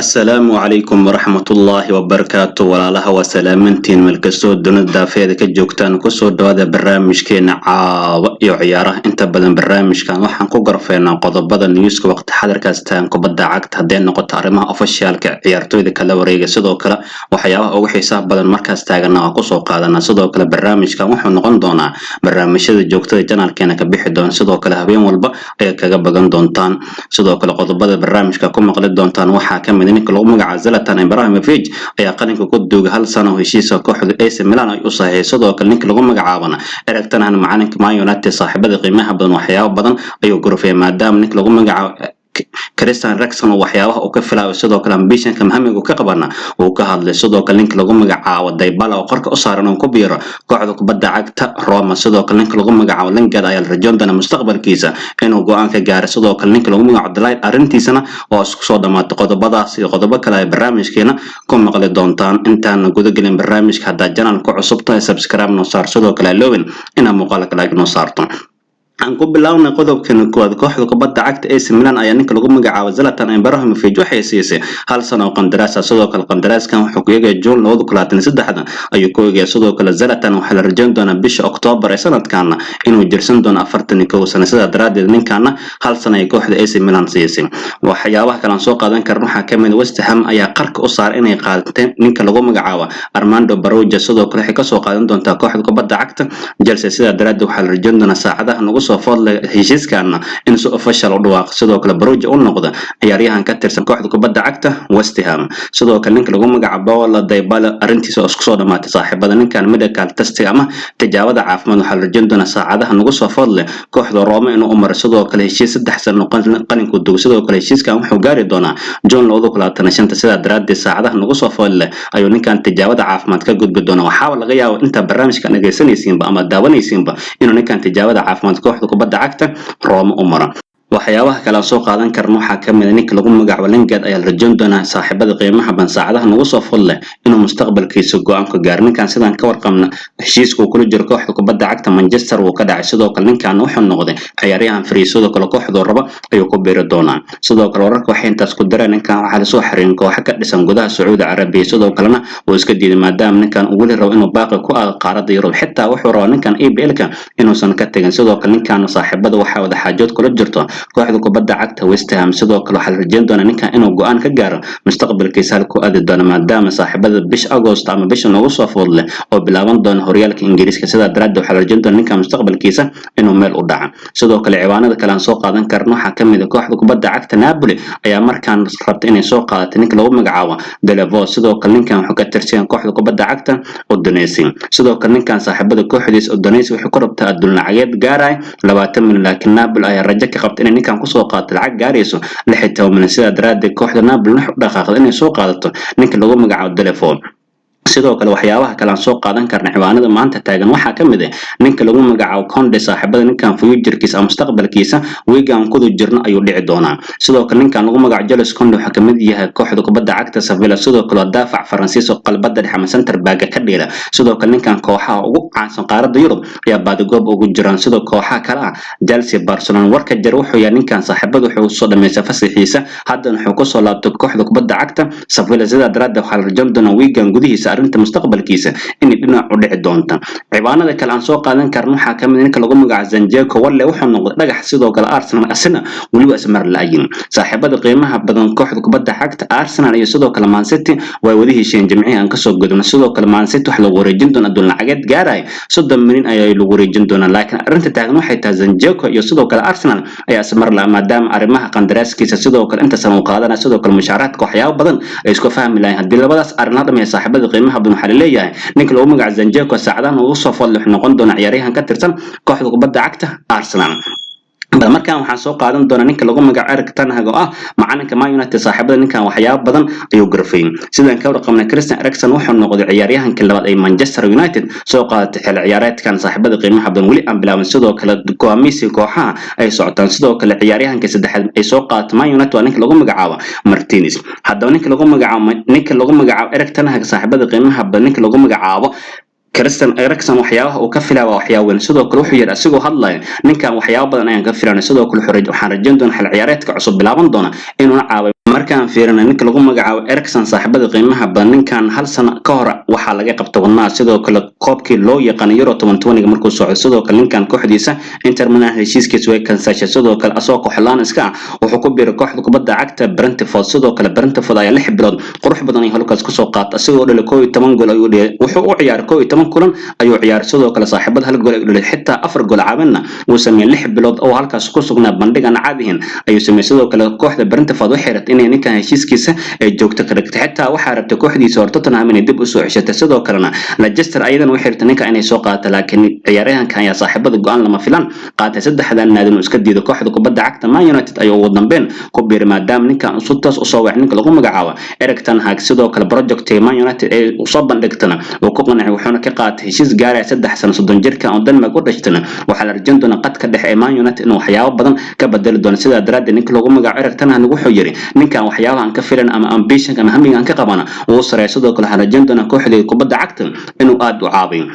Assalaamu calaykum waraxmatullaahi wabarakaatu. Walaalaha, waa salaamantiin meel kastoo dunida daafeeda ka joogtaan. Kusoo dhawaada barnaamijkeena Caawa iyo Ciyaaraha. Inta badan barnaamijkan waxaan ku gorfeynaa qodobada newska waqti xadirkaas tagan kubadda cagta, hadday noqoto arrimaha officialka, ciyaartooyda kala wareega, sidoo kale waxyaabaha ugu xiisaha badan markaas taagana waa kusoo qaadanaa. Sidoo kale barnaamijkan wuxuu noqon doonaa barnaamijyada joogtada channelkeena ka bixi doona. Sidoo kale habeen walba ayay kaga bagan doontaan. Sidoo kale qodobada barnaamijka ku maqli doontaan waxaa kamid: ninka lagu magacaabo Zlatan Ibrahimovic ayaa qalinka ku duugay hal sano oo heshiiska kooxda AC Milan ay u saxiixay. Sidoo kale ninka lagu magacaabana Erik ten Hag, macalinka Man United, saaxiibada qiimaha badan, waxyaabo badan ayuu gorofay, maadaama ninka lagu magacaabo Christian Eriksen oo waxyaabaha uu ka filayo, sidoo kale ambitionka mahamiga uu ka qabana uu ka hadlay. Sidoo kale ninka lagu magacaabo Dybala oo qorka u saaran oo ku biiro kooxda kubadda cagta Roma. Sidoo kale ninka lagu magacaabo Lingard ayaa la rajoon doona mustaqbalkiisa inuu go'aan ka gaaro. Sidoo kale ninka lagu magacaabo De Ligt arrintiisana waa isku soo dhamaatay. Qodobadaas iyo qodobo kale ay barnaamijkeena ku maqli doontaan. Intaan guda gelin barnaamijka, haddaa channel ku cusub tahay, subscribe noo saar. Sidoo kale loowin inaad muuqaalka like noo saarto. Aan ku bilownay qodobkeena koowaad. Kooxda kubadda cagta AC Milan ayaa ninka lagu magacaabo Zlatan Ibrahimovic waxay siisay hal sano oo qandaraas ah. Sidoo kale qandaraaskan wuxuu ku eegaya June 2023 ayuu ku eegaya. Sidoo kale Zlatan waxaa la rajayn doonaa bisha October ee sanadkan inuu jirsan doono 41 sano. Sidaa daraaddeed ninkana hal sano ay kooxda AC Milan siisay. Waxyaabaha kale aan soo qaadan karno waxaa kamid: West Ham ayaa qarka u saaray inay qaadatay ninka lagu magacaabo Armando Broja. Sidoo kale waxay kasoo qaadan doontaa kooxda kubadda cagta Chelsea. Sidaa daraaddeed waxaa la rajayn doonaa saacadaha nagu soo foodle heshiiskaana in si official u dhawaaqo, sidoo kale Broja u noqda ciyaaryahan ka tirsan kooxda kubadda cagta West Ham. Sidoo kale ninka lagu magacaabo Paulo Dybala arrintiisa oo isku soo dhamaatay. Saaxiibada, ninkan medical testiga ama tijaabada caafimaad waxaa la rajayn doonaa saacadaha nagu soo foodle kooxda Roma inuu u maro. Sidoo kale heshiis 3 sano qalinku dugo. Sidoo kale heshiiskan wuxuu gaari doonaa June 2025. Sidaa daraaddeed saacadaha nagu soo foodle ayuu ninkan tijaabada caafimaad ka gudbi doonaa. Waxaaba laga yaaba inta barnaamijka dhegaysanaysiinba ama daawanaysiinba inuu ninkan tijaabada caafimaad kooxda kubadda cagta Roma u maro. Waxyaabaha kale aan soo qaadan karno waxaa kamid a: ninka lagu magacaabo Lingard ayaa la rajayn doonaa, saaxiibada qiimaha ban, saacadaha nagu soo fod leh inuu mustaqbalkiisa go'aan ka gaaro. Ninkan sidaan ka warqabna heshiiska uu kula jiro kooxda kubadda cagta Manchester wuu ka dhacay. Sidoo kale ninkan wuxuu noqday ciyaaryahan free. Sidoo kale kooxduu raba ayuu ku biiri doonaa. Sidoo kale wararka waxay intaas ku dareen ninkan waxaa lasoo xiriirin kooxo ka dhisan gudaha Sacuudi Carabiya. Sidoo kalena wuu iska diiday, maadaama ninkan uu weli rabo inuu baaqi ku aado qaaradda Yurub. Xitaa wuxuu rabaa ninkan EPL-ka inuusan ka tegin. Sidoo kale ninkan, saaxiibada, waxaa wada xaajood kula jirto kooxda kubadda cagta West Ham. Sidoo kale waxaa la rajayn doonaa ninkan inuu go'aan ka gaaro mustaqbalkiisa halkuu aadi doono, maadaama saaxiibada bisha August ama bisha noogu soo foodle oo bilaaban doona horyaalka Ingiriiska. Sidaa daraaddeed waxaa la rajayn doonaa ninkan mustaqbalkiisa inuu meel u dhaco. Sidoo kale ciwaanada kale aan soo qaadan karno waxaa kamid ah: kooxda kubadda cagta Napoli ayaa markaan rabta inay soo qaadato ninka lagu magacaabo Deulofeu. Sidoo kale ninkan wuxuu ka tirsan kooxda kubadda cagta Udinese. Sidoo kale ninkan, saaxiibada, kooxdiisa Udinese wuxuu ku rabtaa adduun lacageed gaaraya 20 milyan, laakiin Napoli ayaa rajo ka qabta inay ninkan kusoo qaadato lacag gaarayso 16 milyan. Sidaa daraaddeed kooxda Napoli waxay u dhaqaaqda inay soo qaadato ninka lagu magacaabo Deulofeu. Sidoo kale waxyaabaha kale aan soo qaadan karna ciwaanada maanta taagan waxaa ka mid ah: ninka lagu magacaabo Kounde, saaxiibada, ninkan futurekiisa ama mustaqbalkiisa wiigan kudu jirno ayuu dhici doonaa. Sidoo kale ninkan lagu magacaabo Jules Kounde waxaa kamid yahay kooxda kubadda cagta Sevilla. Sidoo kale waa daafac Faransiis oo qalbada dhexe ama center back ka dheela. Sidoo kale ninkan kooxaha ugu caansan qaaradda Yurub ayaa baadigoob ugu jiraan, sidoo kooxaha kale ah Chelsea, Barcelona. Warka jar wuxuu yahay ninkan, saaxiibada, wuxuu soo dhameystay fasaxiisa, haddana wuxuu kusoo laabtay kooxda kubadda cagta Sevilla. Sidaa daraaddeed waxaa la rajayn doonaa wiigan gudihiisa arrinta mustaqbalkiisa inay dhinac u dhici doonta. Ciwaanada kale aan soo qaadan karno waxaa kamid: ninka lagu magacaabo Zinchenko walle wuxuu noqday dhagax. Sidoo kale Arsenal asina weliba ismar la'ayin. Saaxiibada qiimaha badan, kooxda kubadda cagta Arsenal iyo sidoo kale Man City way wada heshiiyeen jimcihii aan kasoo gudubno. Sidoo kale Man City waxa lagu wareejin doonaa adduun lacageed gaaraya 30 milyan ayaa lagu wareejin doonaa, laakiin arrinta taagan waxay tahay Zinchenko iyo sidoo kale Arsenal ayaa ismar la'a, maadaama arrimaha qandaraaskiisa, sidoo kale inta sano uu qaadanaya, sidoo kale mushaaraadka, waxyaabo badan ay isku fahmi lahayn. Haddii labadaas arrin la dhameeyo, saaxiibada qiimaha badan, waxaa laleeyahay ninka lagu magacaabo Zinchenko saacadahan ugu soo foodle wuxuu noqon doonaa ciyaaryahan ka tirsan kooxda kubadda cagta Arsenal. Bal markaan waxaan soo qaadan doonaa ninka lagu magacaabo Erik ten Hag oo ah macalinka Man United. Saaxiibada, ninkan waxyaabo badan ayuu garfay. Sidaan ka warqabnay, Christian Eriksen wuxuu noqday ciyaaryahankii labaad ee Manchester United soo qaadatay xilli ciyaareedkan, saaxiibada qiimaha badan, weli aan bilaabin. Sidoo kale go'aamisi kooxaha ay socotaan. Sidoo kale ciyaaryahankii saddexaad ay soo qaadatay Man United waa ninka lagu magacaabo Martinez. Haddaba ninka lagu magacaabo Erik ten Hag, saaxiibada qiimaha badan, ninka lagu magacaabo Christian Eriksen waxyaabaha uu ka filaya waa waxyaabo weyn. Sidoo kale wuxuu yidhi asigoo hadlaya, ninkan waxyaabo badan ayaan ka filanay. Sidoo kale waxaan rajayn doonaa xil ciyaareedka cusub bilaaban doona inuuna caawiyo. Markaan fiirino ninka lagu magacaabo Eriksen, saaxiibada qiimaha badan, ninkan hal sano ka hor waxaa laga qabta wadnaha. Sidoo kale koobkii loo yaqaan Euro 2020 markuu socdo, sidoo kale ninkan kooxdiisa Inter Milan heshiiskiisa way kansashay. Sidoo kale asagoo kooxlaan iska ah wuxuu ku biiray kooxda kubadda cagta Brentford. Sidoo kale Brentford ayaa 6 bilood qurux badan ay halkaas kusoo qaatay, asagoo dhalay 11 gool ayuu dhaliyay. Wuxuu u ciyaaray 11 kulan ayuu ciyaaray. Sidoo kale, saaxiibada, hal gool ayuu dhaliyay, xitaa afar gool caawinna wuu sameeyay. 6 bilood oo halkaas ku sugnaa bandhigan caadihin ayuu sameeyay. Sidoo kale kooxda Brentford waxay rabtay inay ninkan heshiiskiisa ay joogto ka dhigtay. Xitaa waxaa rabtay kooxdiisa hor Tottenham inay dib usoo ceshatay. Sidoo kalena Leicester ayadana waxay rabtay ninka inay soo qaadato, laakiin ciyaaryahankan ayaa, saaxiibada, go'aan lama filan qaatay. Saddexdan naadin uu iska diiday, kooxda kubadda cagta Man United ayuu ugu dambeyn ku biiray, maadaama ninkan si toos usoo wacay ninka lagu magacaabo Erik ten Hag. Sidoo kale project Man United ee usoo bandhigtana uu ku qancay, wuxuuna ka qaatay heshiis gaaraya 3 sano. 30 jirka oo Denmark u dhashtana waxaa la rajayn doonaa qadka dhexe ee Man United inuu waxyaabo badan ka bedeli doono. Sidaa daraaddeed ninka lagu magacaabo Erik ten Hag wuxuu yiri, ninkan waxyaabaha aan ka filan ama ambition ama hamiga aan ka qabana wuu sareeya. Sidoo kale waxaan rajayn doonaa kooxda kubadda cagta inuu aad u caawiyo.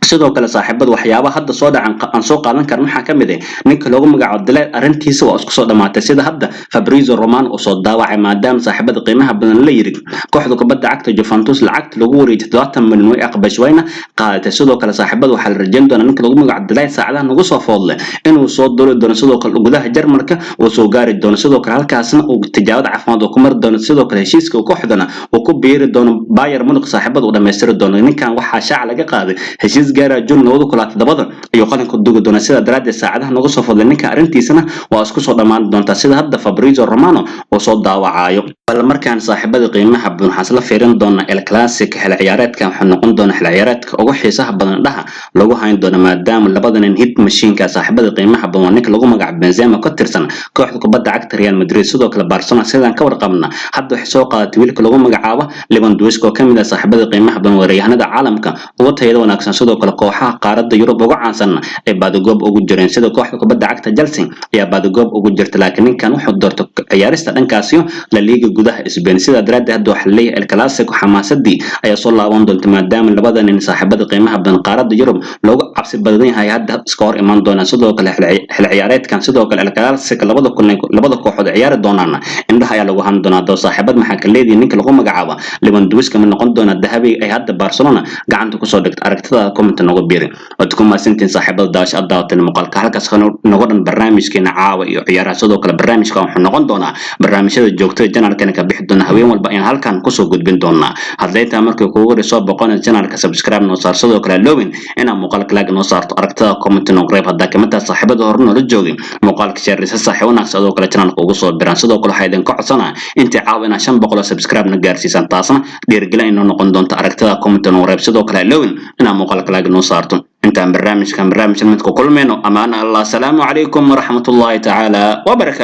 Sidoo kale, saaxiibada, waxyaabaha hadda soo dhacan aan soo qaadan karno waxaa ka mid ah ninka loogu magacaabo De Ligt. Arrintiisa waa isku soo dhamaatay, sida hadda Fabrizio Romano uu soo daawacay, maadaama, saaxiibada qiimaha badan, la yiri kooxda kubadda cagta Juventus lacagta lagu wareejiyay 70 milyan way aqbashay, wayna qaadatay. Sidoo kale, saaxiibada, waxaa la rajayn doonaa ninka lagu magacaabo De Ligt saacadaha nagu soo foodle inuu soo duri doono. Sidoo kale gudaha Jarmalka uu soo gaari doono. Sidoo kale halkaasna uu tijaabada caafimaad uu ku mari doono. Sidoo kale heshiiska uu kooxdana uu ku biiri doono Bayern Munich, saaxiibada, uu dhammaystiri doono. Ninkan waxaa shaaca laga qaaday heshiis gaara June 2007 ayuu qalinka dugi doonaa. Sidaa daraaddeed saacadaha nagu soo fadlay ninka arrintiisana waa isku soo dhammaan doontaa, sida hadda Fabrizio Romano uu soo daawacayo. Bal markaan, saaxiibada qiimaha badan, waxaan isla fiirin doonaa El Clasico. Xil ciyaareedkan wuxuu noqon doonaa xil ciyaareedka ugu xiisaha badan dhaha lagu hayn doono, maadaama labada nin hit mashiinka, saaxiibada qiimaha badan, waa ninka lagu magacaabo Benzema, ka tirsan kooxda kubadda cagta Real Madrid. Sidoo kale Barcelona, sidaan ka warqabna, hadda waxay soo qaadatay wiilka lagu magacaabo Lewandowski, oo kamid ah, saaxiibada qiimaha badan, weeraryahanada caalamka ugu tayada wanaagsan. Sidoo kale kooxaha qaaradda Yurub ugu caansan ay baadigoob ugu jireen, sida kooxda kubadda cagta Chelsea ayaa baadigoob ugu jirta, laakiin ninkan wuxuu doortay ciyaarista dhankaasiyo La Liga gudaha Spain. Sidaa daraaddeed hadda waxaa leeyahay El Clasico xamaasadii ayaa soo laaban doonta, maadaama labada nin, saaxiibada qiimaha badan, qaaradda Yurub loogu cabsi badan yahay hadda iska hor iman doonaan. Sidoo kale xil ciyaareedkan, sidoo kale El Clasico labada kun labada kooxood ciyaari doonaan, indhaha ayaa lagu han doonaa. Doo saaxiibad, maxaa ka leedihiin? Ninka lagu magacaabo Lewandowski ma noqon doona dahabi ay hadda Barcelona gacanta kusoo dhigto? Aragtida comment noogu biiri. Waad ku mahadsantihiin, saaxiibada, daawasha aad daawatan muuqaalka. Halkaas nogo dhan barnaamijkeena caawa iyo ciyaaraha. Sidoo kale barnaamijka wuxuu noqon doonaa barnaamijyada joogtada channelkana ka bixi doona. Habeen walba ayaan halkan kusoo gudbin doonaa. Hadday taa markii kugu hore soo boqon channelka, subscribe noo saar. Sidoo kale loowin inaad muuqaalka like noo saarto, aragtida comment noo reeb. Haddaa kamid tahay saaxiibada hore noola joogay, muuqaalka share si saaxiib wanaagsan sidoo kale channelka ugu soo biraan. Sidoo kale waxaa idinka codsanaa intii caawa inaad 500 oo subscribe na gaarsiisaan, taasna dhiirigelin inoo noqon doonto. Aragtida comment noo reeb. Sidoo kale loowin inaad muuqaalka like noo saarto. Intaan barnaamijkan barnaamijkan mid ku kulmayno, amaana Allah. Asalaamu calaykum waraxmatullaahi tacaala wabarakaatu.